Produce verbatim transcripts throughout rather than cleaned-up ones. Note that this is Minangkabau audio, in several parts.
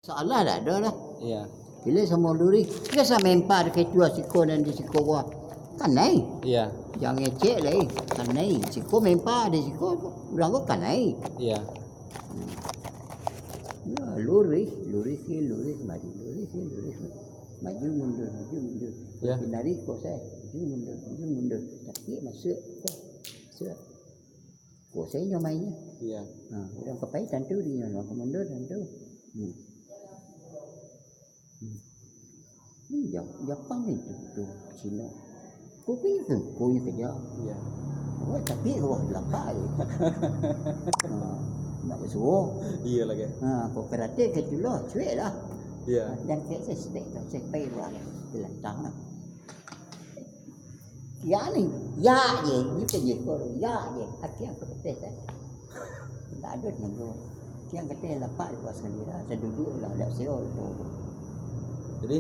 Masalah dak ado lah. Iyo. Pilih samo luruih. Iyo, samempa di ketua siko nan di siko bawah. Kanai. Iyo. Jan ngecek lai. Kanai. Siko mempa di siko. Urang ko kanai. Iyo. Yo, luruih, luruih, luruih, mari, luruih, luruih, mari. Maju mundur, maju mundur. Iyo. Kinari ko sae, maju mundur, maju mundur. Tapi masuak ko, masuak. Ko sae nyo mainnyo. Iyo. Ha, urang ka pai tantu dinyo, urang ka mundur tantu. Hmm. Hmm. Ni Ja-, Japang itu tu, Cino. Ko punyo tu, ko punyo kerja. Iyo. Oh, tapi ko lapai. Ha, nak basuo. Iyo lah, kan. Ha, ko karate ka tu lah, cuek lah. Iyo. Dan kek saya step tu, saya pai lah. Gelantang lah. Ya ni, ya je, bukan je, ko ya je. Hati yang kepeteh kan. Tak ada nunggu. Yang kata lapak di bawah sekali lah, saya duduk lah, lihat sio tu. Jadi,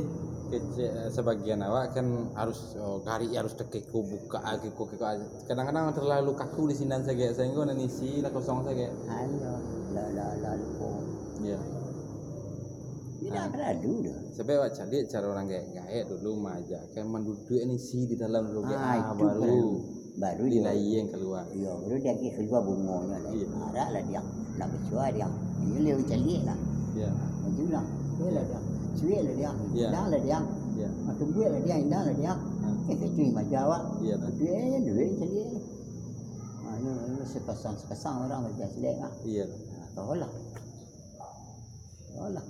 kecek, sebagian awak kan harus, oh, gari harus tekeko buka, keko, keko. Kadang-kadang terlalu kaku di sinan sagai, sehingga nan isi lah kosong sagai. Ayo, lah, lah, lah, lupa. Iyo. Tidak terlalu dah. Sebab awak caliak cara urang gaek-gaek dulu maajakan manduduak isi di dalam dulu, gaek. Ah, ah, itu baru perlu. Baru dia dinaiang kalua. Iyo, baru dia agak kalua bungonyo lah. Iyo. Arak lah dia. Nak basuo dia. Ini lewat caliak lah. Iyo. Maju lah. Cuek lah dia. Cuek lah dia. Iyo. Indah lah dia. Iyo. Ah, tumbuak lah dia, indah lah dia. Hmm. Eh, itu yang maja awak. Iyo, nah. Duit, eh, duit caliak lah. Ah, ini, ini sepasang-sepasang orang baca caliak lah. Iyo. Ah, tahu lah. Alah.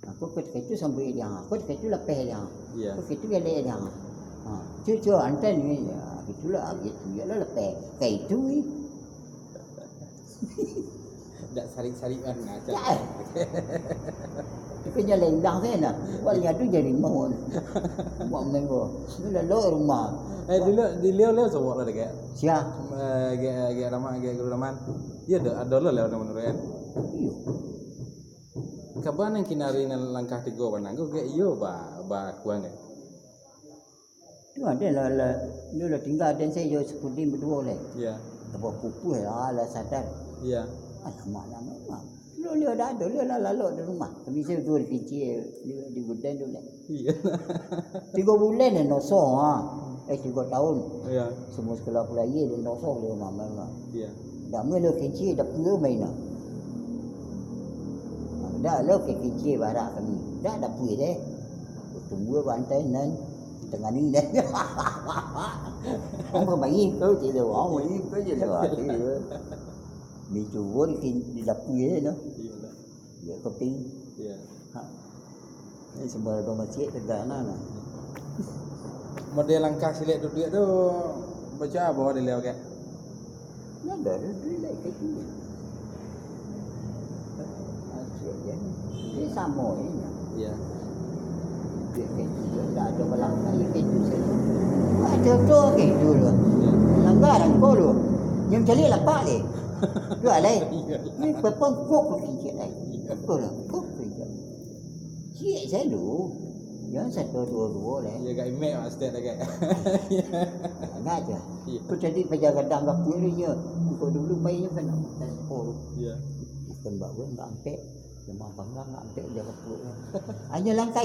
Aku ketika itu sampai dia, aku ketika itu lapeh dia. Iyo. Aku ketika itu galak dia. Ha, cucu antai ni, ya, itulah, gitu, ya lah lapeh. Kayak itu ni. Dak sarik-sarik kan, ngaca. Ya. Itu kan jalan indah kan, nah. Wah, lihat tu jadi mau. Buat main gua. Ini lalu rumah. Eh, dulu, di Liau, Liau sobok lah dek. Sia? Eh, gek, gek Rahman, gek Guru Rahman. Iyo, ado, ado lo Liau, ado menurut kan? Iyo. Kaban nan kinari nan langkah tigo pananggo, gek iyo ba, ba kuang, gek. Tu ado lah, lah, tu lah tingga den sajo sakudin baduo lai. Iyo. Tabah pupuih lah, lah sadar. Iyo. Alamak, alamak, alamak. Lu, lu dah ado, lu lah lalok di rumah. Kami sajo duo di kincik, di, di gudang tu lai. Iyo. Tigo bulan dah nosok, ha. Eh, tigo taun. Iyo. Semua sekolah pulai dia nosok di rumah, memang. Iyo. Dak meh lo kincik, dapua main lah. Dak lo ke kincik barak kami. Dak dapua deh. Tunggu bantai nan tengah ni deh. Orang baik tu je lo, orang baik tu je lo. Dicubo di kin-, di dapua je tu. Iyo lah. Dia keping. Iyo. Ha. Ini sebuah bamasiak tegak nah, nah. Model langkah silek duduak tu, baco apo di Liau, kek? Nah, dari duduak lai kayak gini. Masiak je ni. Ini samo ini. Iyo. Duduak kayak gini, tak ada balakang, ya kayak gitu saja. Ada tu kayak gitu loh. Iyo. Langgar angko loh. Yang cari lapak deh. Dua lai. Iyo. Ini pepengkuk kau kincik lai. Betul lah. Kuk kincik. Ciek saja lu. Jangan satu, dua, dua lah. Iyo, agak imek, Mak, setiap agak. Agak aja. Iyo. Kau tadi paja gadang gapuak ni, nya. Kau dulu payahnya kan nak makan sepuluh. Iyo. Makan bak gue, enggak ampek. Lemah panggang, enggak ampek, dia gapuak. Hanya langkai.